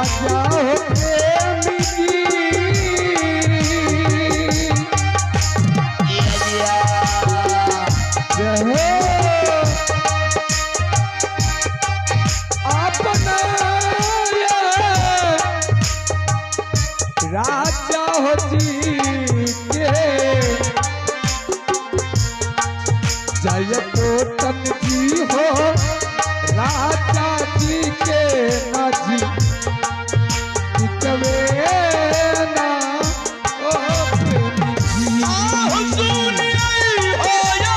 राजा हो प्रेमी जी। जिया जिया। जय हो अपना राजा हो जी के जय टोटन जी हो राजा जी के नजी टिकवे ना ओ प्रेमी जी। आहो सुनियै होया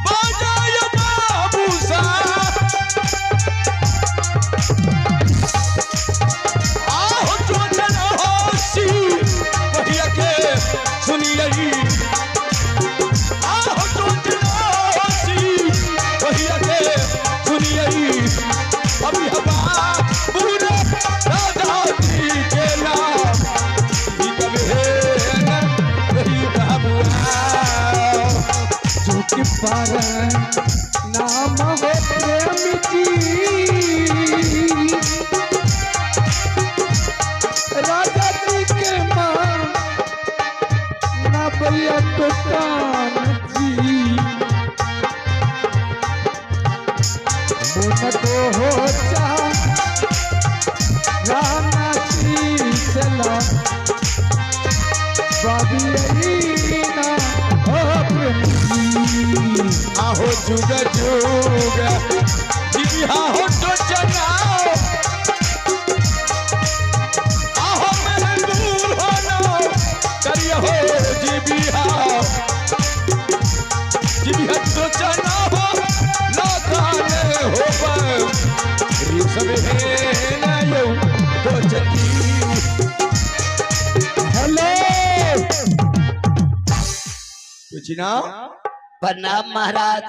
बजाय बाबू सा। आहो चोचन होशी कहिया के सुनियै। आहो चोचन होशी कहिया के सुनियै। अभी हवा पूरा राजा जी के नाम ही कभी न रही बाबुआ। झुक पर नाम हो प्रेम जी राजा जी के मां नबैया टोटान जी मुन को हो चा राना जी चला बाबी ना हो प्रेम जी। आहो जुग जुग जी आहो तो चनाओ आहो महदूर हो नो करियो जी बिहा जी बिहा तो चनाओ लाखाने हो पर सब है ना यो तो चकी। हेलो कुछ ना। प्रणाम महाराज।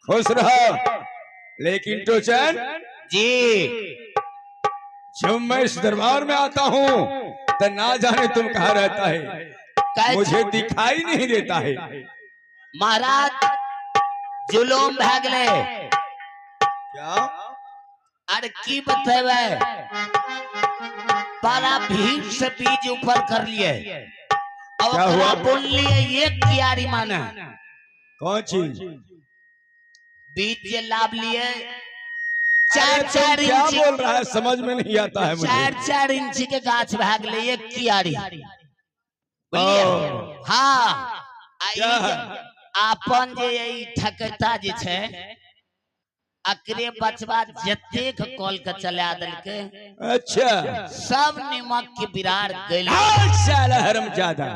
खुश रहो। लेकिन टोचन जी, जब मैं इस दरबार में आता हूँ तो ना जाने तुम कहाँ रहता है, मुझे दिखाई नहीं देता है। महाराज जुलूम भए गेलै। क्या? अरे की बतेबै, बड़ा भीड़ से बीज ऊपर कर लिए और क्या हुआ? ओकरा बोल लिए एक कियारी माने। कौन चीज? बीज जे लाभ लिए अरे चार तुम चार क्या इंच बोल रहा है, समझ में नहीं आता है मुझे। चार चार इंच के गाछ भाग ले एक कियारी, बुझलियै? ओ। हाँ, आ ई क्या? जे अपन जे ई ठकैता जे छै अकरे बचवा जतेक कॉल के चला देलकै। अच्छा। सब निमक के बिरार गेल। साला हरामजादा।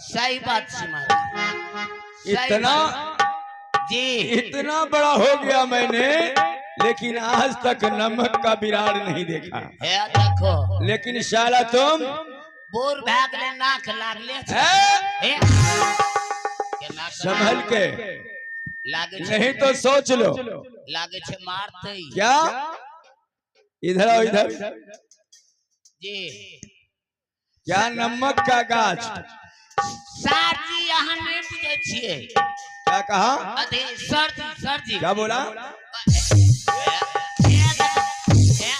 सही बात छै महाराज, सही इतना बात। जी। इतना बड़ा हो गया मैंने, लेकिन आज तक नमक का बिरार नहीं देखा। हे देखो। लेकिन साला तुम बोर भए गेलै, नाक लागले छै। है? हे, केना कर- संभल के लागे छै। नहीं तो सोच लो। लागे छै मारतै। क्या? इधर आओ, इधर। जी। क्या नमक का गाछ? सर जी, अहाँ नहि बुझै छियै। क्या कहा? अथी सर जी, सर जी। क्या बोला? हे हे,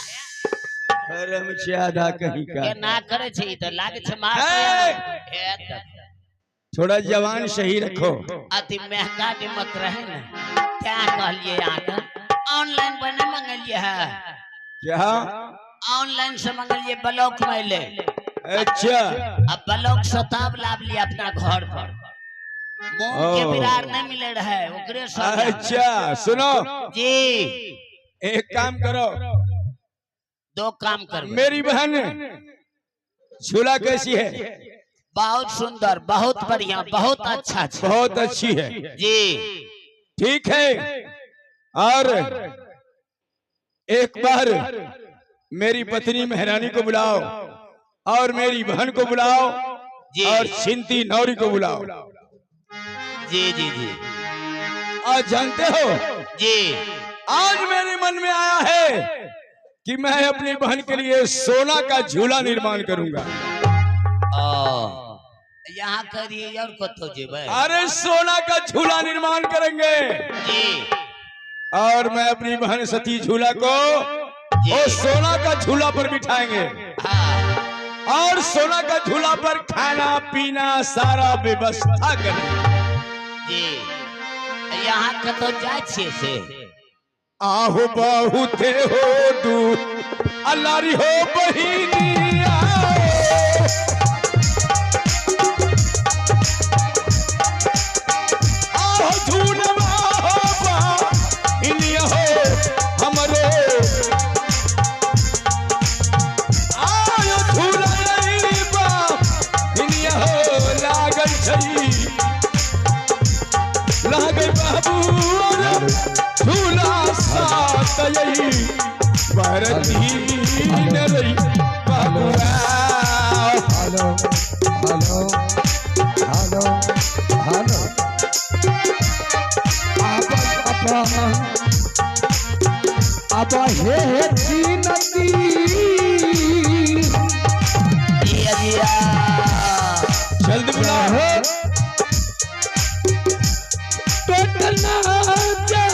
हरामजादा कहीं का। केना करै छै ई तऽ लागे छै मारतै। हे! हे देखो। थोड़ा जवान सही रखो। अति महंगा निमक रहे ने, तें कहलियै अहाँके ऑनलाइन पर नहि मंगलियै है। क्या? ऑनलाइन से मंगलियै, ब्लॉक में अयलै। अच्छा। अब ब्लॉक से तब लाभ लिया अपना घर पर। मूंग के ओ। बिरार नहीं मिले रहे ओकरे सब। अच्छा सुनो। जी। एक काम करो। दो काम करबै। मेरी बहन झूला कैसी है? बहुत सुंदर, बहुत बढ़िया, बहुत अच्छा छै। बहुत अच्छी है। जी। ठीक है, और एक बार मेरी पत्नी मेहरानी को बुलाओ और मेरी बहन को बुलाओ जी। और छिंती नौरी को बुलाओ। जी जी जी। आज जानते हो, जी। आज मेरे मन में आया है कि मैं अपनी बहन के लिए सोना का झूला निर्माण करूंगा। ओ यहाँ करिए और कतौ जेबै? अरे सोना का झूला निर्माण करेंगे। जी। और मैं अपनी बहन सती झूला को जी। वो सोना का झूला पर बिठाएंगे हाँ और सोना का झूला पर खाना पीना सारा व्यवस्था करेंगे। जी, यहाँ कतौ जाइ छियै से? आहो बहुते हो दूर अल्लारी हो बहिनी आओ। आहो झूलवा हो बहिनी हो हमरो। आयो झूला बहिनी हो लागल छई लागल बाबू झूला सात यही बरती नरई बाबुआ। Hello hello hello hello. अब अब अब हे नदी जिया जिया। जल्द बुला। टोटना जा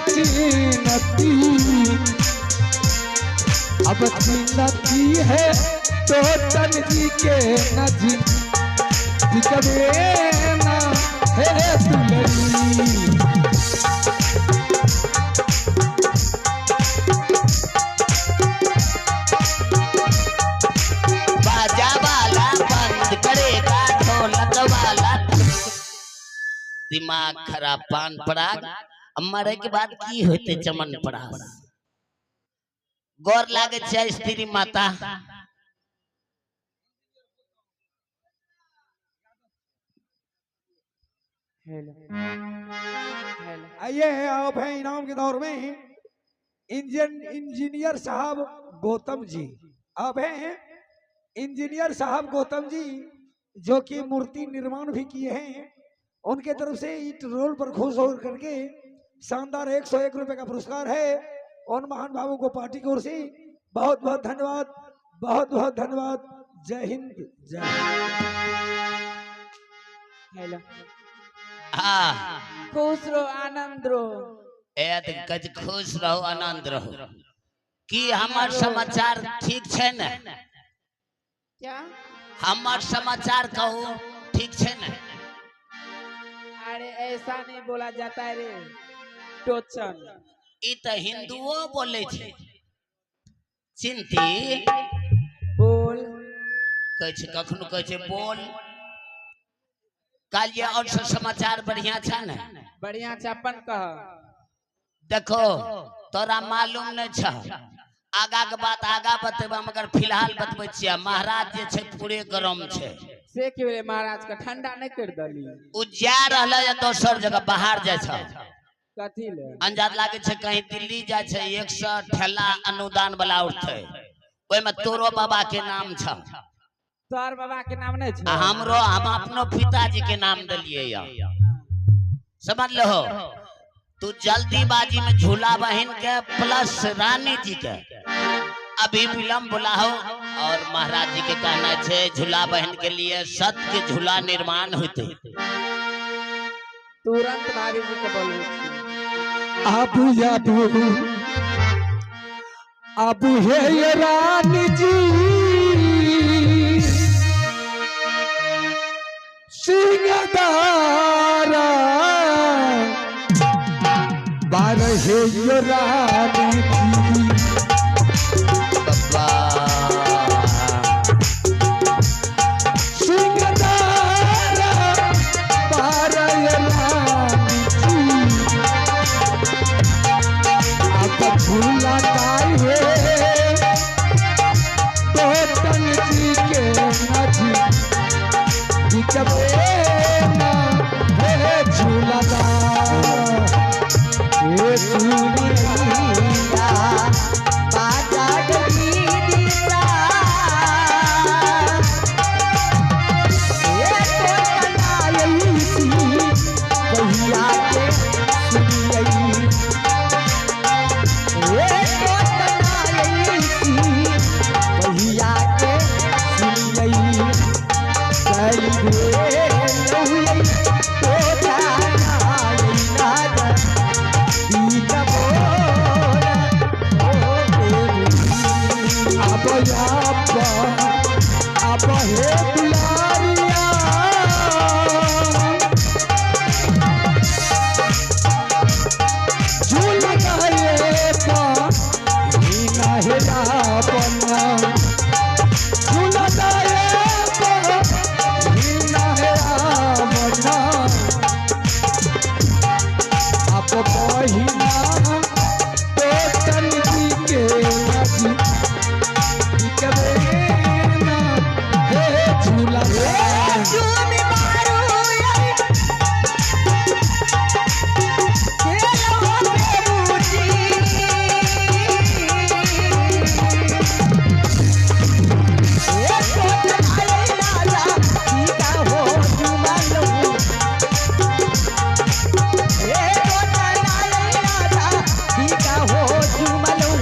चीनती अब चीनती है टोटन जी के नजी दिखबे ना हे दुलरी। बाजा वाला बंद करेगा ढोलक वाला। दिमाग खराब पान पराग आ मरे के बाद की होते चमन पराग। गौर लागे छै स्त्री माता। Hello hello. आइए आप हैं इनाम के दौर में इंजीनियर साहब गौतम जी। आप हैं इंजीनियर साहब गौतम जी जो कि मूर्ति निर्माण भी किए हैं, उनके तरफ से ईट रोल पर खुश होकर करके शानदार 101 रुपए का पुरस्कार है। उन महान भावों को पार्टी की ओर से बहुत बहुत धन्यवाद, बहुत बहुत धन्यवाद। जय हिंद, जय हिंद। हेलो। हाँ। खुश रहो, आनंद रहो। ए त कज खुश रहो, आनंद रहो। की हमर समाचार ठीक छै ने? क्या हमर समाचार कहू ठीक छै ने? अरे ऐसा नहीं बोला जाता है रे टोचन। ई त हिंदुओ बोले छै। चिंती बोल। कहै छै, कखनो कहै छै बोल। काल्हि और सब समाचार बढ़िया छै ने? बढ़िया चापन कह। देखो तोरा मालूम नहीं छ, आगा के बात आगा बतेबा, मगर फिलहाल बतबै छियै। महाराज जे छै पूरे गरम छै। से की भेलै महाराज के ठंडा नहीं कर दली? उ जा रहल है दोसर जगह बाहर जाइ छै। कथी ले? अंदाज लागे छै कहीं दिल्ली जाइ छै। 100 ठेला अनुदान वाला उठते, ओहिमे तोरो बाबा के नाम छ। तोहर बाबा के नाम नहीं आ छ? हमरो, हम अपनो पिताजी के नाम देलियै या, समझ लहो। तू जल्दीबाजी में झूला बहन के प्लस रानी जी के अभी विलम्ब बुलाहो। और महाराज जी के कहना छे झूला बहन के लिए सत के झूला निर्माण होते। तुरंत भाभी जी के बोलबै छी। आबू आबू आबू हे रानी जी सिंहदारा बार हे रानी जी। बाबा सिंहदारा बार रानी जी। अब झूला ताई हे टोटन जी के नजी दिखबे ना हे झूला हे झूला। बहिन।